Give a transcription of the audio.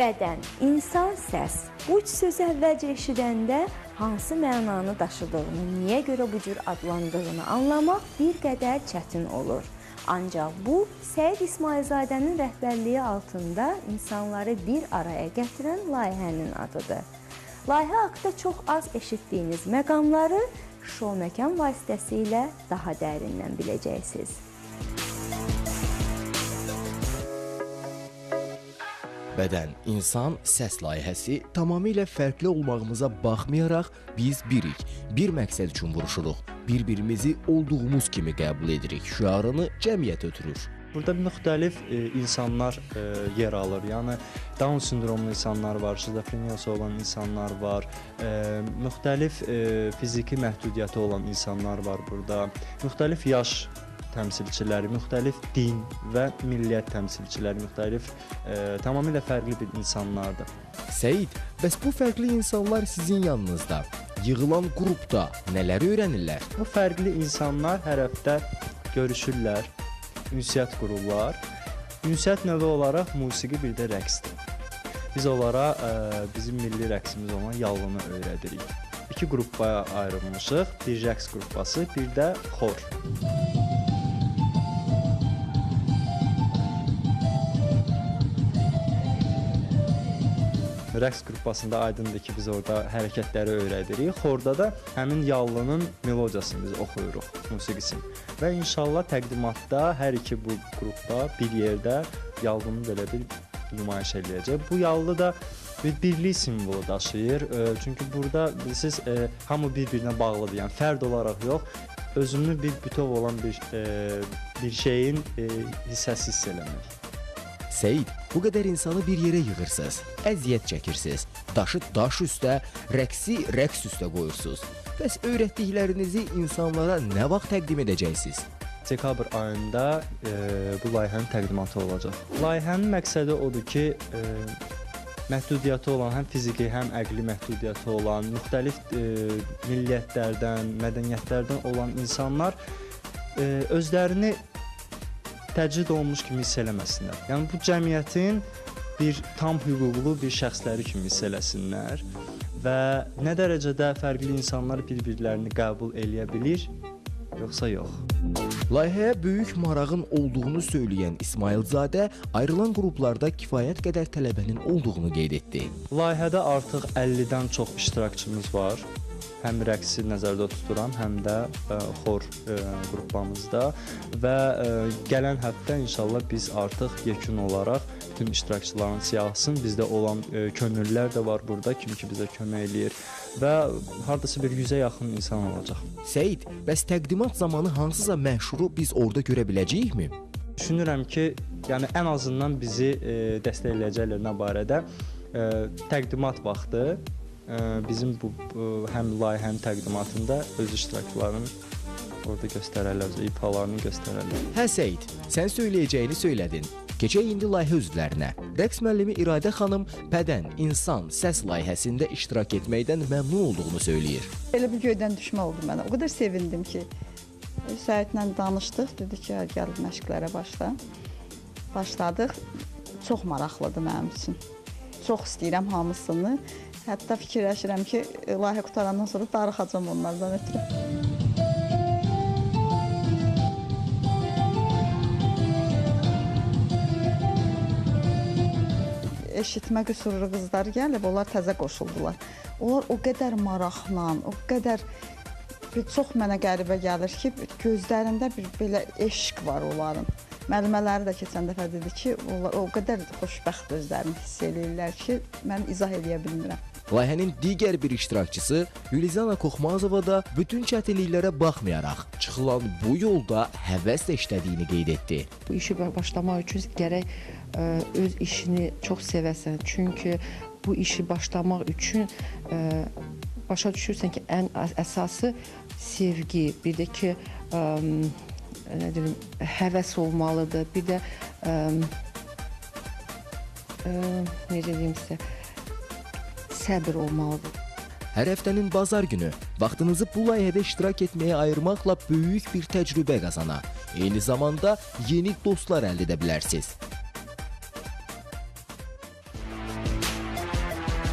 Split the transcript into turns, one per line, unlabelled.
Bədən, insan, səs. Bu üç sözü əvvəlcə eşidəndə hansı mənanı daşıdığını, niyə görə bu cür adlandığını anlamaq bir qədər çətin olur. Ancaq bu, Səid İsmayılzadənin rəhbərliyi altında insanları bir araya gətirən layihənin adıdır. Layihə haqda çox az eşitdiyiniz məqamları şou məkan vasitəsilə daha dərindən biləcəksiniz.
Bədən, insan, səs layihəsi tamamilə fərqli olmağımıza baxmayaraq biz birik, bir məqsəd üçün vuruşuruq, bir-birimizi olduğumuz kimi qəbul edirik şüarını cəmiyyət ötürür.
Burada müxtəlif insanlar yer alır. Yəni Down sindromlu insanlar var, şizofreniyası olan insanlar var, müxtəlif fiziki məhdudiyyəti olan insanlar var burada, müxtəlif yaş təmsilçiləri, müxtəlif din və milliyyət təmsilçiləri, müxtəlif tamamilə fərqli bir insanlardır.
Səid, bəs bu fərqli insanlar sizin yanınızda, yığılan qrupda nələri öyrənirlər?
Bu fərqli insanlar hər həftə görüşürlər, ünsiyyət qururlar. Ünsiyyət növü olaraq musiqi bir də rəqsdir. Biz onlara bizim milli rəqsimiz olan yallını öyrədirik. İki qrupa ayrılmışıq, bir rəqs qrupası, bir də xor. Rəqs qrupasında aydındır ki, biz orada hərəkətləri öyrədirik. Xorda da həmin yallının melodiyasını biz oxuyuruq, musiqisini. Və inşallah təqdimatda hər iki bu qrupda bir yerdə yallını belə bir nümayiş eləyəcək. Bu yallı da bir birlik simvolu daşıyır. Çünki burada bilirsiniz, hamı bir-birinə bağlıdır. Yəni fərd olaraq yox, özünü bir bütöv olan bir şeyin hissəsi hiss eləmək.
Səid, bu qədər insanı bir yerə yığırsınız, əziyyət çəkirsiniz, daşı daş üstə, rəqsi rəqs üstə qoyursunuz. Bəs öyrətdiklərinizi insanlara nə vaxt təqdim edəcəksiniz?
Dekabr ayında bu layihənin təqdimatı olacaq. Layihənin məqsədi odur ki, məhdudiyyəti olan, həm fiziki, həm əqli məhdudiyyəti olan, müxtəlif milliyyətlərdən, mədəniyyətlərdən olan insanlar özlərini təcrid olunmuş kimi hiss eləməsinlər. Yəni bu cəmiyyətin bir tam hüquqlu bir şəxsləri kimi hiss eləsinlər və nə dərəcədə fərqli insanlar bir-birlərini qəbul eləyə bilir, yoxsa yox.
Layihəyə böyük marağın olduğunu söyləyən İsmayılzadə ayrılan qruplarda kifayət qədər tələbənin olduğunu qeyd etdi.
Layihədə artıq 50-dən çox iştirakçımız var. Həm rəqsi nəzərdə tuturam, həm də xor qrupamızda və gələn həftə inşallah biz artıq yekun olaraq bütün iştirakçıların siyahısını, bizdə olan könüllülər də var burada, kim ki bizə kömək eləyir və hardasa bir 100-ə yaxın insan olacaq.
Səid, bəs təqdimat zamanı hansısa məşhuru biz orada görə biləcəyikmi?
Düşünürəm ki, yəni ən azından bizi dəstəkləyəcəklər nə barədə təqdimat vaxtı. Bizim bu həm layihənin təqdimatında öz iştirakçılarını orada göstərərlər, öz ifalarını göstərərlər.
Hə Səid, sən söyləyəcəyini söylədin. Keçək indi layihə üzvlərinə. Rəqs müəllimi İradə xanım bədən, insan, səs layihəsində iştirak etməkdən məmnun olduğunu söyləyir.
Elə bir göydən düşmə oldu mənə. O qədər sevindim ki, Səidlə danışdıq, dedi ki, gəl məşqlərə başla. Başladıq. Çox maraqlıdır mənim üçün. Çox istəyirəm hamısını. Hətta fikirləşirəm ki, layihə qurtarandan sonra darıxacam onlardan ötürü. Eşitmə qüsurlu qızlar gəlib, onlar təzə qoşuldular. Onlar o qədər maraqla, o qədər çox mənə qəribə gəlir ki, gözlərində bir belə eşq var onların. Müəllimələri də keçən dəfə dedi ki, onlar o qədər xoşbəxt özlərini hiss eləyirlər ki, mən izah eləyə bilmirəm.
Layihənin digər bir iştirakçısı Yulizana Koxmazova da bütün çətinliklərə baxmayaraq çıxılan bu yolda həvəslə işlədiyini qeyd etdi.
Bu işi başlamaq üçün gərək öz işini çox sevəsən. Çünki bu işi başlamaq üçün başa düşürsən ki, ən əsası sevgi, bir də ki, nə deyim, həvəs olmalıdır, bir də necə deyim sizə, səbir olmalıdır.
Hər həftənin bazar günü vaxtınızı bu layihədə iştirak etməyə ayırmaqla böyük bir təcrübə qazana, eyni zamanda yeni dostlar əldə edə bilərsiniz.